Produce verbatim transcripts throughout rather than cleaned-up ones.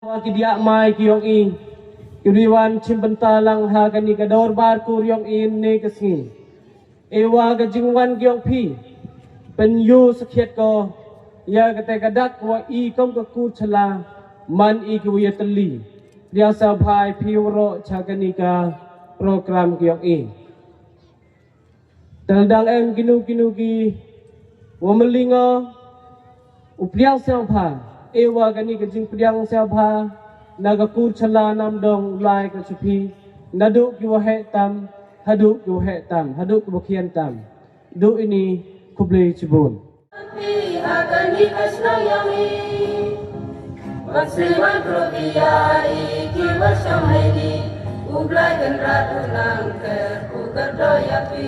Wa ki diah mai ki yong i, ki ri wan chim bynta lang ha kani ka dorbar kur yong i ne ka sngi. E wa ka jingwan ki yong phi, pynyu sakhiat ko ya kata ka dak wa i kum ka kur chla, man i ki wa ya tali. Dia sa bhai phi waro cha kani ka program ki yong i. Tang dang em kinu kinu ki wa malingo u priang siang pha, e wa kani ka jing priang siang pha na ka kur chla nam dong lai ka chupi, na du ki wa he tam, ha du ki wa he tam, ha du ki wa khian tam. Du ini khublei chibun. Pi ha kani ka shnong yong i. Wat sli wan kru bia i ki wa shong hai ni. U Blai kan rat u nang ker u kar do ya pi.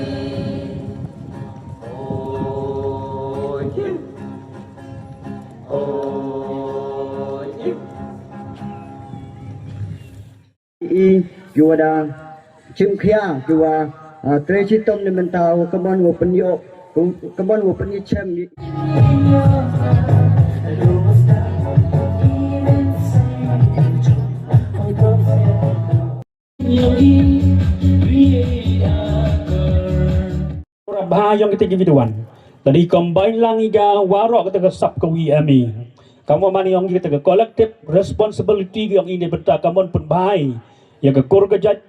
Oh, you. Oh, you. I ki wa da chim khia ki wa, ah, trei chitom ne mynta wa ka mon wa pynyoh, ka mon wa pynyicham. Bha yong kita ki video wan. Tadi combine lang iga warok kita ka sap ka V M E. Kamu mani yong kita ka collective responsibility yong ini benta kamu pun bhai. Ya ka kur ka jait,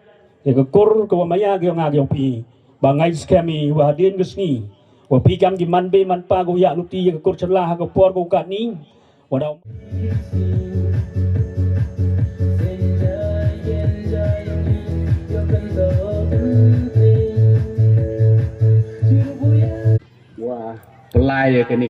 ya ka kur ka wa maya ki yong ag yong pi. Ba ngai skhem i wa hadien ka sngi. Wa pi kam ki man be man pa ka wa ya luti ya ka kur chla ha ka por ka wa ka ni. Wa dau. Wa pynlai ya kani